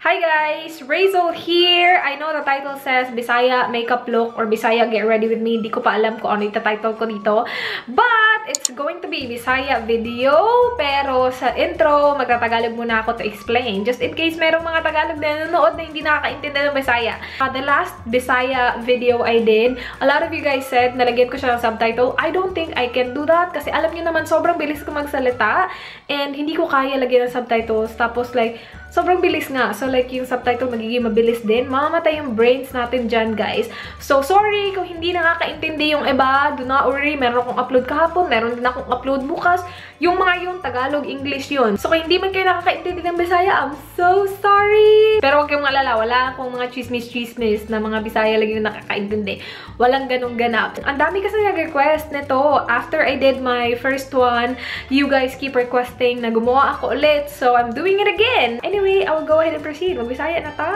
Hi guys! Razel here! I know the title says Bisaya Makeup Look or Bisaya Get Ready With Me. Hindi ko pa alam kung ano yung title ko dito. But it's going to be Bisaya video. Pero sa intro, magtatagalog muna ako to explain. Just in case merong mga Tagalog na nanonood na hindi nakakaintindi ng Bisaya. The last Bisaya video I did, a lot of you guys said nalagyan ko siya ng subtitle. I don't think I can do that kasi alam niyo naman, sobrang bilis ko magsalita and hindi ko kaya lagyan ng subtitles. Tapos like, sobrang bilis nga. So, like, yung subtitle magiging mabilis din. Mamamatay yung brains natin dyan, guys. So, sorry kung hindi nakakaintindi yung iba. Do not worry. Meron akong upload kahapon. Meron din akong upload bukas. Yung mga yun, Tagalog, English yun. So, kung hindi man kayo nakakaintindi ng Bisaya, I'm so sorry! Pero huwag kayong malala. Wala akong mga chismis-chismis na mga Bisaya lagi yung nakakaintindi. Walang ganong ganap. Ang dami kasi nag-request nito. After I did my first one, you guys keep requesting na gumawa ako ulit. So, I'm doing it again. Anyway, I will go ahead and proceed. Magbisaya na ta.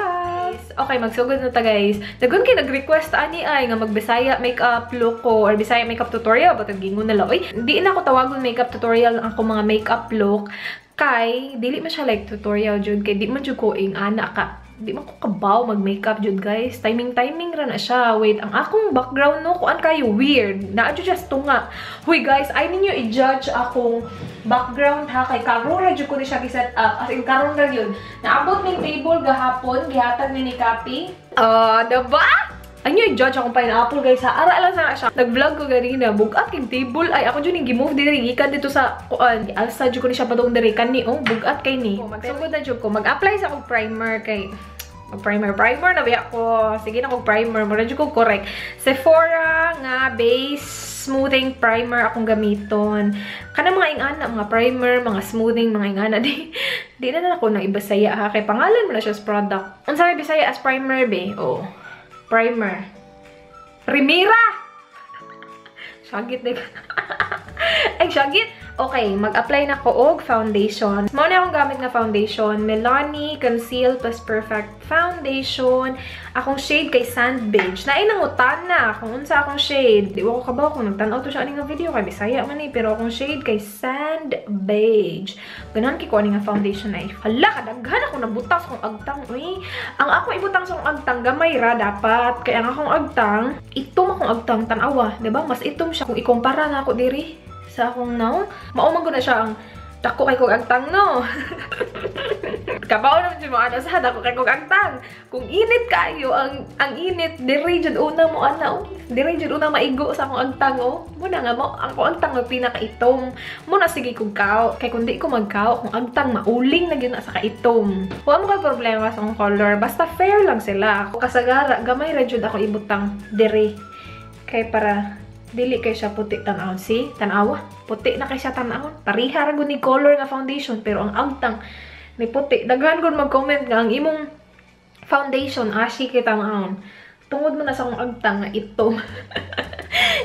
Okay, magsugod na ta, guys. Daghan kay nag-request ani ay nga magbisaya makeup look ko or Bisaya makeup tutorial. But gingon na lang. Uy, di na ako tawagon makeup tutorial ang akong mga makeup look kay dili man siya like tutorial jud, kay di man jud ko ing ana ka, di man ko kabaw mag-makeup jud, guys. Timing timing ra na siya. Wait, ang akong background, no, kuan kayo, weird. Naa jud siya tunga. Huy guys, ay ninyo i-judge akong background ha, kay karon ra jud ko ni siya gi-set up. As in karon ra gyud. Naabot ning table gahapon, gihatag ni ni Kapi. Ah, diba? Anyo i-judge akong pineapple, guys, ha. Ara lang sana siya. Nag-vlog ko ganina. Bugat king table. Ay, ako dyan yung gi-move diri. Gikan dito sa kuan. Alsa jud ko ni siya padung diri. Kani, oh, bugat kay ni. Magsugod na jud ko. Mag-apply sa akong primer kay primer, primer na biya ko. Sige na kog primer. Mura jud ko correct. Sephora nga base smoothing primer akong gamiton. Kana mga ingana, mga primer, mga smoothing, mga ingana. Di na na ako nang ibasaya ha. Kay pangalan mo na siya sa product. Unsa may Bisaya as primer be? Oh. Primer. Primera! Syagit na. Ay, syagit! Okay, mag-apply na ko og foundation. Mao na akong gamit nga foundation. Milani Conceal Plus Perfect Foundation. Akong shade kay Sand Beige. Naay nangutan na kung unsa akong shade. Di ko kabaw kung nagtan-aw to siya ani nga video kay Bisaya man eh. Pero akong shade kay Sand Beige. Ganahan kay ko ani nga foundation ay. Hala, kadaghan ako nabutang sa akong agtang. Uy, ang ako ibutang sa akong agtang gamay ra dapat. Kay ang akong agtang, itom akong agtang, tan-awa, di ba? Mas itom siya kung ikumpara na ako diri sa akong naong. Mao man gud na siya ang dako kay kog agtang, no. Kabaw naman jud mo ana sa dako kay kog agtang. Kung init kayo, ang init diri jud una mo ana, oh. Diri jud una maigo sa akong agtang, oh. Muna nga mo ang akong agtang ang pinakaitom. Muna sige kog kao kay kun di ko magkao, akong agtang mauling na gyud na sa kaitom. Wa mo kay problema sa akong color, basta fair lang sila. Kasagara gamay ra jud ako ibutang diri kay para dili kay siya puti tan-awon. See? Tan-awa. Puti na kay siya tan-awon. Pariha ra gud ni color nga foundation pero ang agtang ni puti. Daghan gud mag-comment nga ang imong foundation ashy kay tan-awon. Tungod mo na sa akong agtang nga itom.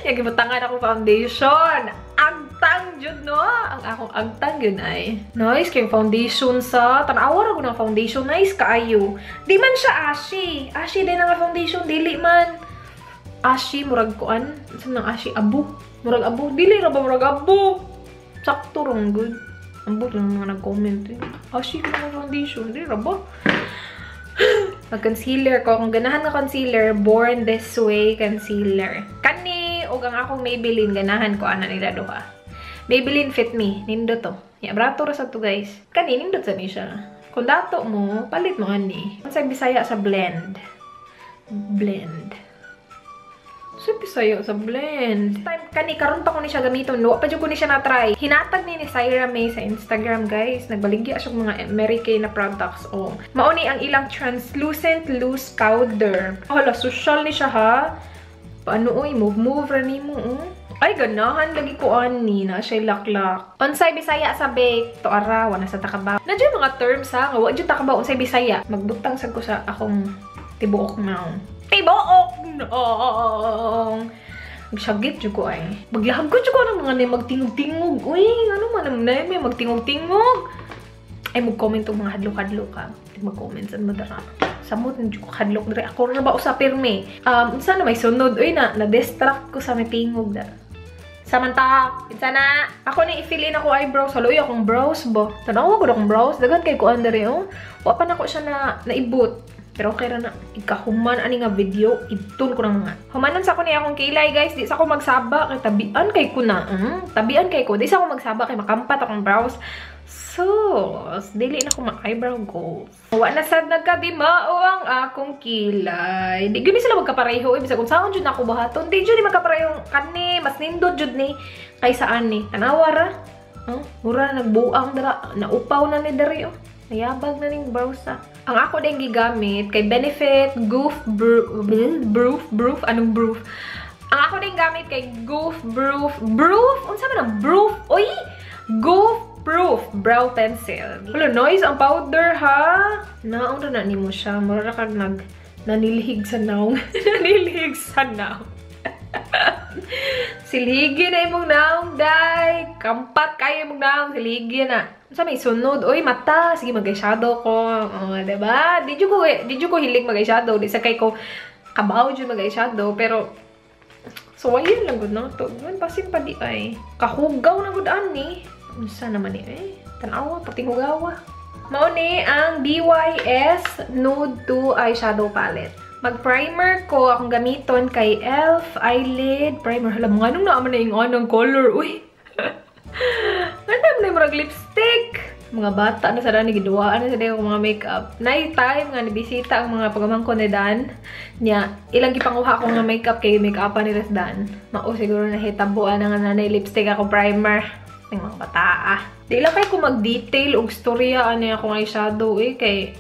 Ya gibutangan ako foundation. Agtang jud, no. Ang akong agtang yun ay. Nice kay foundation sa tan-awa ra gud ang foundation, nice kaayo. Di man siya ashy. Ashy din ang foundation, dili man. Ashy, murag kuan. Saan nang ashy? Abo. Murag abo. Dili ra ba murag abo? Sakto rong good. Ambot lang mga nag-comment eh. Ashy ko ng foundation. Dili ra ba? Mag-concealer ko. Kung ganahan nga concealer, Born This Way concealer. Kani, og ang akong Maybelline, ganahan ko ana nila duha. Maybelline Fit Me. Nindo to. Ya, brato ra sa to, guys. Kani, nindot sa ni siya. Kung dato mo, palit mo ani. Sa Bisaya sa blend. Blend. Sa Bisaya sa blend. Time kani karon pa ko ni siya gamiton. Wa pa jud ko ni siya na-try. Hinatag ni ni Syra May sa Instagram, guys. Nagbaligya siya og mga Mary Kay na products. Oh. Mao ni ang ilang translucent loose powder. Hala, social ni siya ha. Paano oy, move move ra nimo oh. Ay, ganahan lagi ko ani na siya laklak. Unsay Bisaya sa bake to ara, wa na sa takabaw. Na jud mga terms ha, nga wa jud takabaw unsay Bisaya. Magbutang sad ko sa akong tibuok naong. Tibuok naong. Magsagit jud ko ay. Maglahag ko jud ko ng mga ni magtingog-tingog. Uy, ano man ang may magtingog-tingog. Ay, mag-comment og mga hadlok-hadlok ka. Mag-comment sa madara. Samot na jud ko hadlok diri. Ako ra ba usa pirmi. Unsa na may sunod? Uy, na na-distract ko sa may tingog da. Samanta, kinsa na? Ako ni i-fill in ako eyebrows. Haloy akong brows ba? Tanawa ko akong brows. Daghan kay kuan diri oh. Wa pa nako siya na naibot. Pero okay ra na. Ikahuman ani nga video, idton ko na nga. Humanon sa ko ni akong kilay, guys. Di sa ko magsaba kay tabian kay ko na. Tabian kay ko. Di sa ko magsaba kay makampat akong brows. So, dili na ko ma-eyebrow goals. Wa na sad nagkadimao ang akong kilay. Di gyud sila magkapareho eh. Bisag unsaon jud nako buhaton, di jud ni magkapareho kani, mas nindot jud ni kaysa ani. Tanawa ra. Oh, mura na nagbuang dara, naupaw na ni diri oh. Nayabag na ning brows ah. Ang ako din gigamit kay Benefit Goof Broof Broof anong broof? Ang ako din gamit kay Goof Broof Broof unsa man ang broof? Oy! Goof Proof brow pencil. Hello, noise ang powder ha. Naong ra na nimo siya. Mura ra kag nag nanilhig sa naong. Nanilhig sa naong. Silhigi na imong naong, day. Kampat kayo imong naong, silhigi na. Unsa may sunod? Oy, mata. Sige, mag-eyeshadow ko. Oh, diba? Di jud ko hilig mag-eyeshadow. Di sa kay ko kabaw jud mag-eyeshadow, pero so ayun lang gud na to. Basin pa di ay. Kahugaw na gud ani. Unsa naman ni eh? Tanawa, puting hugawa. Mao ni ang BYS Nude 2 Eyeshadow Palette. Mag-primer ko, akong gamiton kay e.l.f. Eyelid Primer. Hala, mga anong naaman na yung anong color? Uy! Ano naman na yung murag lipstick? Mga bata na sa dani, giduwaan na sa dani mga makeup. Nay time nga nibisita ang mga pagamangkon ni Dan. Nya, ilang gipanguha ko nga makeup kay make-upan nila sa Dan. Mao siguro na hitabuan na nga nanay lipstick ako primer. Ng mga bata ah. Di lang kay ko mag-detail og storya ani akong eyeshadow eh kay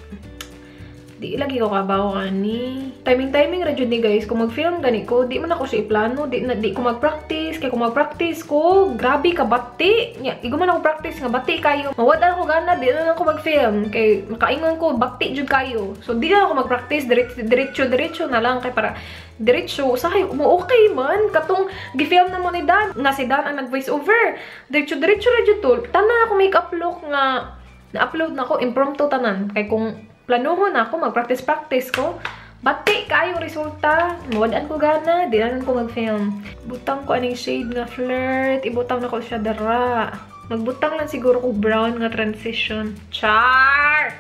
di lagi ko kabaw ani. Timing-timing ra jud ni, guys. Kung mag-film gani ko, di man ako siya iplano, di na di ko mag-practice kay kung mag-practice ko, grabe ka bati. Nya, igo man ako practice nga bati kayo. Mawad ako gana, di na lang ko mag-film kay makaingon ko bati jud kayo. So di na ako mag-practice, diretso diretso diretso na lang kay para diretso usahay mo okay man katong gi-film na mo ni Dan nga si Dan ang nag-voice over. Diretso diretso ra jud to. Tanan ako makeup look nga na-upload na ko impromptu tanan kay kung planuhon ako, mag-practice-practice ko, bati kayo resulta. Mawadaan ko gana, di na ko mag-film. Butang ko aning shade nga Flirt, ibutang na ko siya dara. Magbutang lang siguro ko brown nga transition. Char!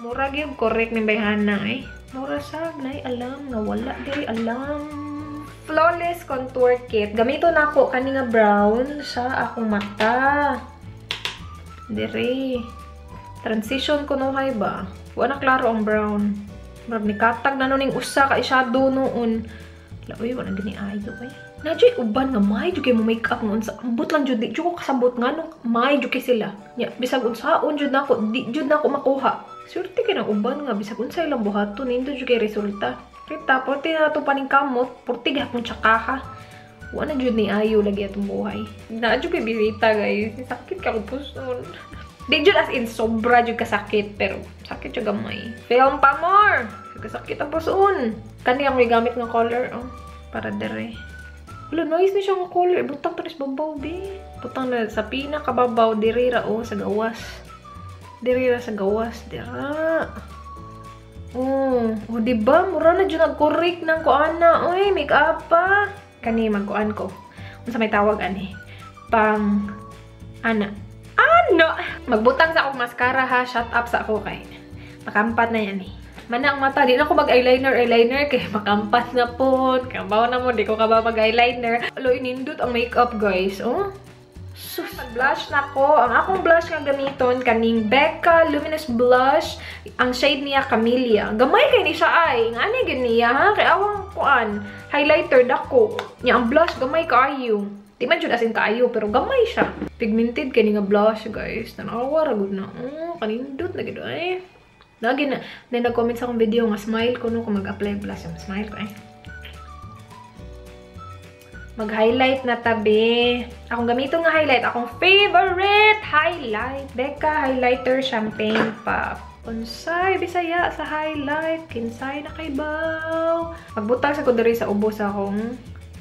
Mura gyud correct ni Bayhana eh. Mura sab nay alam nga wala diri alam. Flawless Contour Kit. Gamito na ako kani nga brown sa akong mata. Dire. Transition ko no hay ba? Wala na klaro ang brown. Murag ni katag na ning usa ka eyeshadow noon. Laoy, wala gani ayo eh. Naa uban nga may jud kay mo makeup nga unsa. Ambot lang jud, di jud ko kasabot nganong may jud kay sila. Nya bisag unsaon jud nako, di jud nako makuha. Swerte kay nang uban nga bisag unsa ilang buhaton nindot jud kay resulta. Kita porti na ato paning kamot, porti gihapon tsakaha. Wala na jud ni ayo lagi atong buhay. Naa jud kay bisita, guys. Sakit ka ko puson. Di jud as in sobra jud kasakit, pero sakit jud gamay. Film pa more. Kasakit ang puson. Kani ang gigamit nga color oh para dere. Wala, nice ni siya nga color. Ibutang to sa babaw be. Butang na sa pinakababaw diri ra oh sa gawas. Diri ra sa gawas dira. Oh, di ba? Mura na jud nag-correct ng kuana. Oy, make up pa. Kani magkuan ko. Unsa may tawag ani? Pang ana. Ano? Magbutang sa akong mascara ha. Shut up sa ako kay makampat na yan eh. Mana ang mata. Di na ako mag-eyeliner, eyeliner. Kay makampat na po. Kabaw na mo. Di ko ka ba mag-eyeliner. Alo, inindot ang makeup, guys. Oh. Sus, mag-blush na ko. Ang akong blush nga gamiton, kaning Becca Luminous Blush. Ang shade niya, Camellia. Gamay kay ni siya ay. Nga ani gyud niya, ha? Kay awang kuan. Highlighter dako. Nya ang blush, gamay kaayo. Di man jud as in kaayo, pero gamay siya. Pigmented kani nga blush, guys. Tanawa ra gud na. Oh, kanindot na gid ay. Lagi na, na nag-comment sa akong video nga smile ko no kung mag-apply blush. Yung smile ko eh. Mag-highlight na tabi. Akong gamiton nga highlight, akong favorite highlight. Becca Highlighter Champagne Pop. Unsay Bisaya sa highlight, kinsay na kay baw. Magbutang sa ko diri sa ubos akong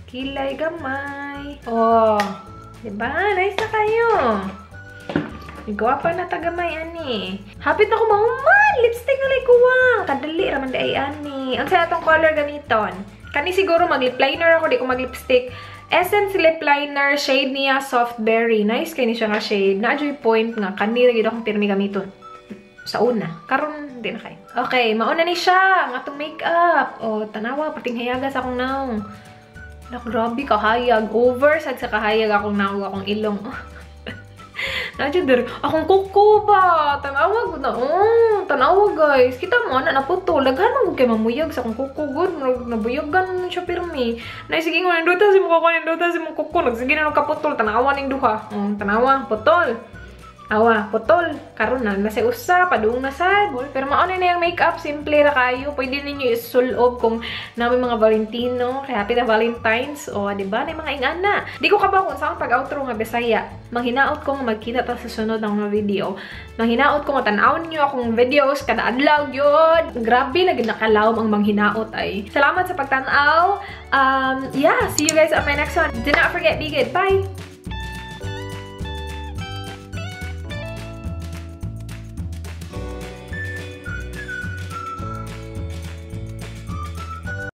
kilay gamay. Oh, diba? Nice na kayo. Gwapa na tagamay ani. Hapit na ko mahuman. Lipstick na lay kuwang. Kadali ra man di ay ani. Unsa atong color gamiton? Kani siguro mag-lip liner ako, di ko mag-lipstick. Essence Lip Liner, shade niya Soft Berry. Nice kay ni siya nga shade. Naa juy point nga kani ra gyud akong pirmi gamiton sa una. Karon di na kay. Okay, mauna ni siya ang atong makeup. O, tanawa, pating hayaga sa akong naong. Nak, grabe kahayag. Over sad sa kahayag akong naong, akong ilong. Naa jud der. Akong kuko ba? Tanawa gud na. Oh, tanawa, guys. Kita mo ana, naputol. Daghan man gud kay mamuyag sa akong kuko gud. Nabuyagan man siya pirmi. Nay sige ngo nindota si mo kuko, nindota si mo kuko. Nagsige na kaputol. Tanawa ning duha. Oh, tanawa, putol. Awa, putol. Karon na, nasa usa, padung na sad. Pero mao na yung makeup, simple ra kayo. Pwede ninyo isulob kung naa moy mga Valentino, kaya happy na Valentines. O, di ba? Na mga ingana. Di ko kabaw kung saan pag-outro nga Bisaya. Manghinaot ko nga magkita ta sa sunod ng mga video. Manghinaot ko nga tan-awon niyo akong videos kada adlaw gyud. Grabe lagi nakalawom ang manghinaot ay. Salamat sa pagtan-aw. Yeah, see you guys on my next one. Do not forget, be good. Bye!